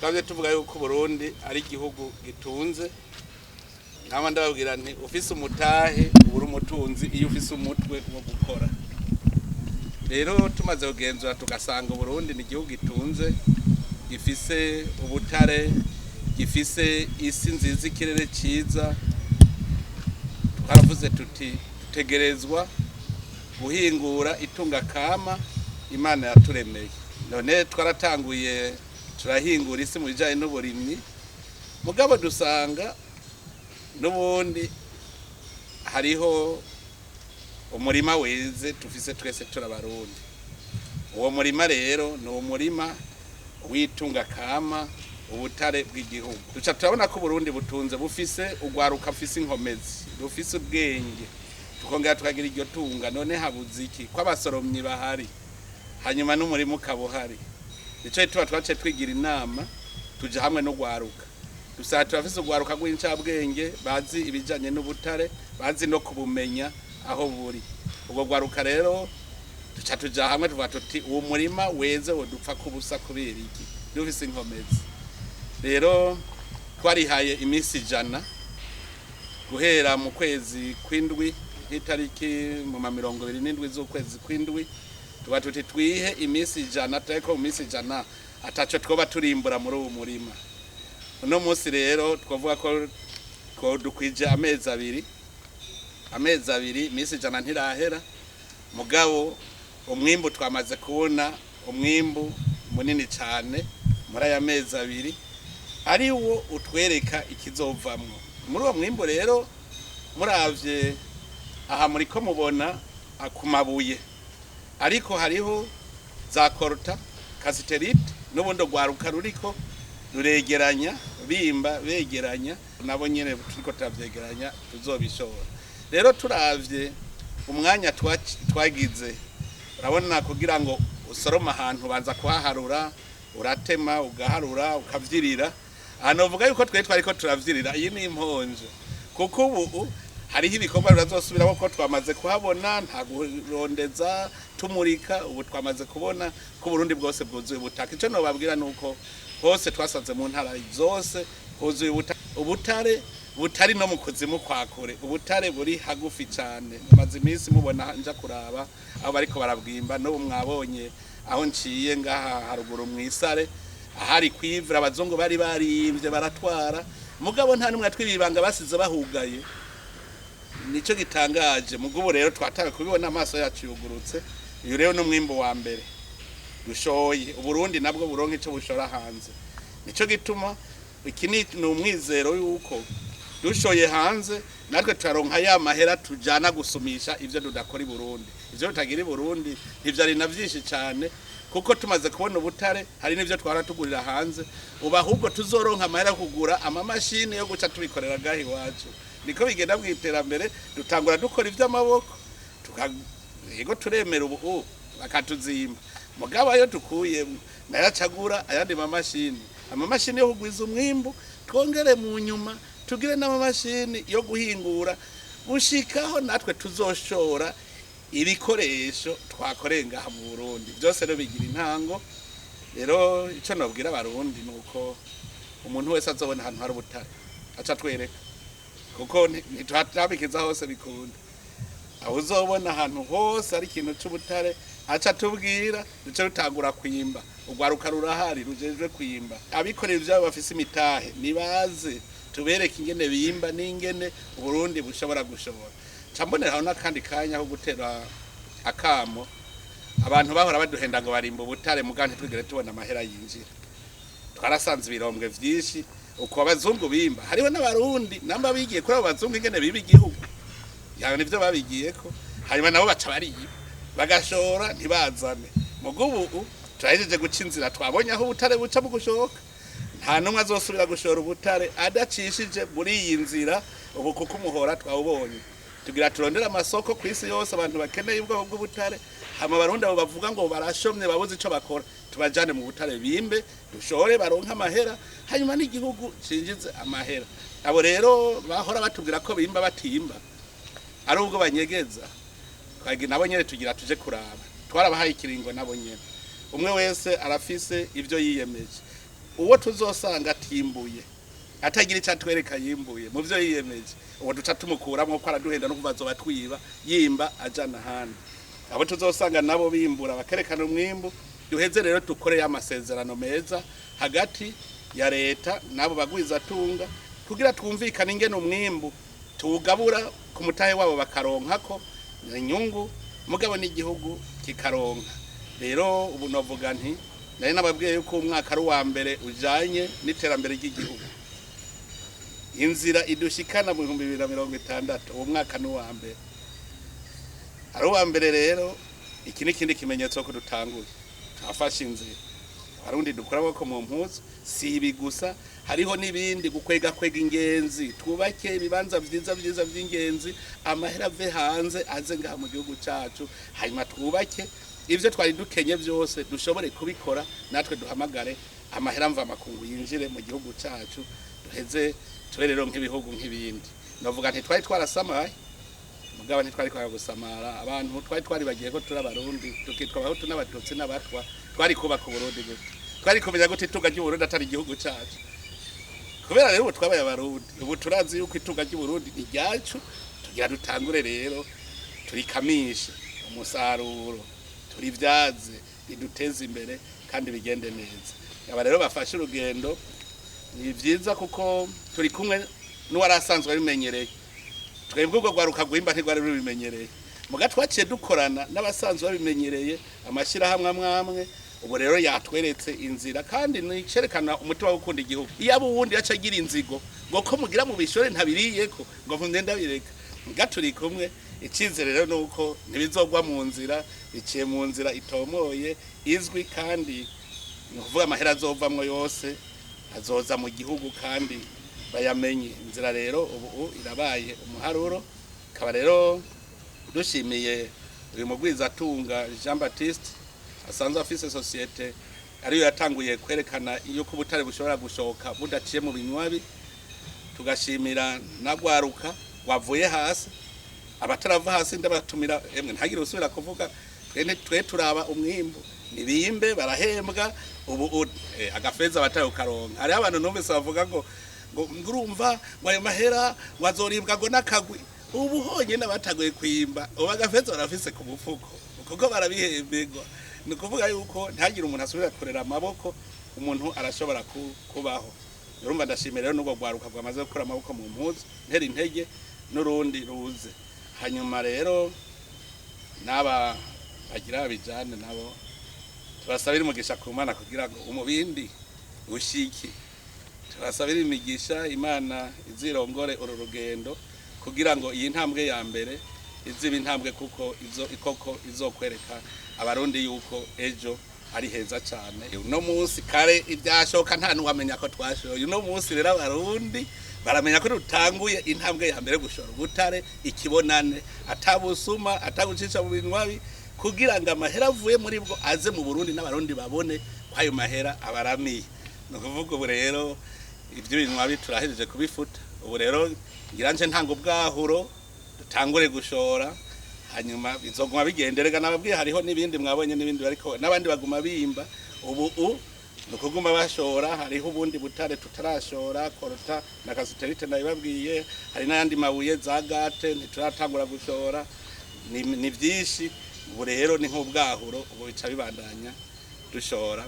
Twabye tuvuga yuko Burundi ari igihugu gitunze. Nkaba ndababwira nti ufise umutahe ubura umutunzi iyo ufise umutwe wo gukora. Rero tumaze kugenzura tugasanga Burundi ni igihugu gitunze, gifise ubutare, gifise isi nziza, ikirere ciza. Twaravuze tuti dutegerezwa guhingura itunga kama Imana yaturemeye. None twaratanguye turahingura isi mu bijanye n'uburimyi, mugabo dusanga n'ubundi hariho umurima weze tufise twese turabarundi. Uwo murima rero ni umurima w'itunga kama, ubutare bw'igihugu. Duca turabona ko Burundi butunze, bufise ugwaruka, bufise inkomezi, bufise ubwenge, tukongera tukagira iryo tunga. None habuze iki ko abasoromyi bahari, hanyuma n'umurima ukaba uhari? Nico gituma twaciye twigira inama, tuja hamwe n'ugwaruka. Dusanga turafise ugwaruka rw'incabwenge, bazi ibijanye n'ubutare, bazi no kubumenya aho buri. Ubwo gwaruka rero duca tuja hamwe, tuvuga tuti uwo murima weze wodupfa kubusa kubera iki dufise inkomezi? Rero twarihaye iminsi 100 guhera mu kwezi kw'indwi, nk'itariki mu ma 27 z'ukwezi kw'indwi. Tuba tuti twihe iminsi 100, tureko mu minsi 100 ataco twoba turimbura muri uwo murima. Uno munsi rero twavuga ko dukwije amezi 2, amezi 2, iminsi 100 ntirahera, mugabo umwimbu twamaze kubona umwimbu munini cyane muri aya mezi 2, ari wo utwereka ikizovamwo muri uwo mwimbu. Rero muravye aha muriko mubona ku mabuye, ariko hariho za coltan, cassitérite, n'ubundi rwaruka ruriko ruregeranya, bimba begeranya, nabo nyene turiko turavyegeranya, tuzobishora. Rero turavye umwanya twagize, urabona kugira ngo usorome ahantu banza kuhaharura, uratema, ugaharura, ukavyirira. Aha novuga yuko twe twariko turavyirira, iyi ni imponje, kuko ubu hariho ibikorwa birazosubiramo ko twamaze kuhabona. Nta kurondeza tumurika, ubu twamaze kubona ko Burundi bwose bwuzuye ubutaka. Ico nobabwira nuko hose twasanze mu ntara zose huzuye ubutare butari no mu kuzimu kwa kure, ubutare buri hagufi cyane. Maze iminsi mubona nja kuraba aho bariko barabwimba. N'ubu mwabonye aho nciye ngaha haruguru mw'isare, ahari kwivura abazungu bari barimvye baratwara, mugabo nta numwe atwibibanga, basize bahugaye. Nico gitangaje. Mugubu rero twatanga kubibona, amaso yacu yugurutse. Uyu rero n'umwimbo wa mbere dushoye, Uburundi nabwo buronka ico bushora hanze. Nico gituma iki ni umwizero yuko dushoye hanze natwe turaronka ya mahera tujana gusumisha ivyo tudakora i Burundi, ivyo tutagira i Burundi. Ntivyari na vyinshi cane, kuko tumaze kubona ubutare hari n'ivyo twara tugurira hanze. Ubu ahubwo tuzoronka amahera yo kugura amamashini yo guca tubikorera gaho iwacu. Niko bigenda mu iterambere, dutangura dukora ivy'amaboko, yego turemera ubu bakatuzimba, mugabo ayo dukuyemwo nayo acagura ayandi mamashini, amamashini yo kugwiza umwimbu. Twongere mu nyuma tugire n'amamashini yo guhingura, gushikaho natwe tuzoshora ibikoresho twakoreye ngaha mu Burundi. Byose rero bigira intango. Rero ico nobwira Abarundi nuko umuntu wese azobona ahantu hari ubutare aca twereka, kuko ntitwabikiza hose bikunda. Aho uzobona ahantu hose ari ikintu c'ubutare aca tubwira, duce rutangura kwimba. Urwaruka rurahari rujejwe kwimba. Abikorera ivyabo bafise imitahe nibaze tubereke ingene bimba n'ingene Uburundi bushobora gushobora. Ca mboneraho n'akandi kanya ko gutera akamo abantu bahora baduhenda ngo barimba ubutare, mugabo ntitwigere tubona amahera yinjira. Twarasanze ibirombwe vyinshi uko abazungu bimba, hariho n'Abarundi namba bigiye kuri abo bazungu ingene biba igihugu yawe, nivyo babigiyeko, hanyuma nabo baca bariba, bagashora ntibazane. Mugubu ubu turahejeje guca inzira, twabonye aho ubutare buca mu gushoka. Nta n'umwe azosubira gushora ubutare adacishije muri iyi nzira ubu, kuko umuhora twawubonye. Tugira turondere amasoko ku isi yose, abantu bakeneye ubwoko bw'ubutare. Hama Abarundi abo bavuga ngo barashomye babuze ico bakora, tubajane mu butare, bimbe, dushore, baronke amahera, hanyuma n'igihugu cinjize amahera. Abo rero bahora batubwira ko bimba batimba, ari ubwo banyegeza, twagira nabo nyene tugira tuje kuraba. Twarabahaye ikiringo, nabo nyene umwe wese arafise ivyo yiyemeje. Uwo tuzosanga atimbuye, atagira icyo atwereka yimbuye mu byo yiyemeje, uwo duca tumukuramo ko araduhenda no kuva azoba twiba yimba ajana ahandi. Abo tuzosanga nabo bimbura bakerekana umwimbu, duheze rero dukore amasezerano meza hagati ya leta n'abo bagwizatunga kugira twumvikane ingene umwimbu tuwugabura ku mutahe wabo bakaronkako inyungu, mugabo n'igihugu kikaronka. Rero ubu novuga nti nari nababwiye yuko umwaka ari uwa mbere ujanye n'iterambere ry'igihugu, inzira idushikana mu 2060. Uwo mwaka ni uwa mbere, ari uwa mbere. Rero iki ni ikindi kimenyetso ko dutanguye, twafashe inzira. Abarundi dukura amaboko mu mpuzu. Si ibi gusa, hariho n'ibindi: gukwega kwega ingenzi, twubake ibibanza vyiza vyiza vy'ingenzi, amahera ave hanze aze ngaha mu gihugu cacu, hanyuma twubake ivyo twari dukenye byose, dushobore kubikora natwe, duhamagare amahera mva makungu yinjire mu gihugu cacu, duheze tube rero nk'ibihugu nk'ibindi. Novuga nti twari twarasamaye, mugabo ntitwari kwanga gusamara. Abantu twari twaribagiye ko turi Abarundi, tukitwa Abahutu n'Abatutsi n'Abatwa. Twari kubaka Uburundi gute? Twari kumenya gute itunga ry'Uburundi atari igihugu cacu? Kubera rero ubu twabaye Abarundi, ubu turazi yuko itunga ry'Uburundi ni ryacu. Tugira dutangure rero turikamishe umusaruro, turivyaze, riduteze imbere kandi bigende neza. Aba rero bafashe urugendo, ni vyiza kuko turi kumwe n'uwari asanzwe abimenyereye. Twebwe ubwo rwaruka rwimba ntirwari rubimenyereye, muga twaciye dukorana n'abasanzwe babimenyereye, amashyirahamwe amwe amwe. Ubu rero yatweretse inzira, kandi nicerekana umutima wo gukunda igihugu. Iyo abo uwundi yaca agira inzigo ngo ko mugira mu bishore ntabiriyeko, ngo mpunde ndabireka. Muga turi kumwe, icizere rero nuko ntibizogwa mu nzira, biciye mu nzira itomoye izwi, kandi ni ukuvuga amahera azovamwo yose azoza mu gihugu kandi bayamenye inzira. Rero ubu irabaye umuharuro. Ikaba rero dushimiye uyu mugwizatunga Jean Baptiste asanzwe afise société ariyo yatanguye kwerekana yuko ubutare bushobora gushoka budaciye mu binywabi. Tugashimira nagwaruka wavuye hasi. Abatarava hasi ndabatumira, emwe ntagire usubira kuvuga. Twe turaba umwimbu, nibimbe barahembwa ubu agafeza batayo karonka. Hariho abantu numvise bavuga ngo ngurumva ngo ayo mahera ngo azoribwa ngo n'akagwi. Ubu honyine bataguye kwimba, ubu agafeza barafise ku mufuko kuko barabihemberwa. Ni ukuvuga yuko ntihagire umuntu asubira kurera amaboko, umuntu arashobora kubaho. Urumva ndashimira rero n'ubwo rwaruka rwamaze gukura amaboko mu mpuzu, ntera intege n'urundi ruze. Hanyuma rero n'aba bagira babijane nabo tubasabira umugisha ku Mana kugira ngo umubindi ushike. Tubasabira imigisha, Imana izirongore uru rugendo kugira ngo iyi ntambwe ya mbere iziba intambwe kuko izo ikoko izokwereka Abarundi yuko ejo ari heza cyane. Uno munsi kare ibyashoka nta nuwamenya ko twashoye. Uno munsi rero Abarundi baramenya ko dutanguye intambwe ya mbere gushora ubutare ikibonane, atabusuma, atagucisha mu binywabi, kugira ngo amahera avuye muri bwo aze mu Burundi n'Abarundi babone ko ayo mahera abaramiye. Ni ukuvuga ubu rero ibyo binywabi turahejeje kubifuta. Ubu rero ngira nje ntanga ubwahuro, dutangure gushora, hanyuma bizoguma bigenderega. Nababwiye hariho n'ibindi mwabonye n'ibindi bariko n'abandi baguma bimba. Ubu ni ukuguma bashora. Hariho ubundi butare tutarashora, coltan na cassitérite nabibabwiye. Hari n'ayandi mabuye za gate ntituratangura gushora. Ni byinshi. Ubu rero ni nk'ubwahuro, ubu bica bibandanya dushora.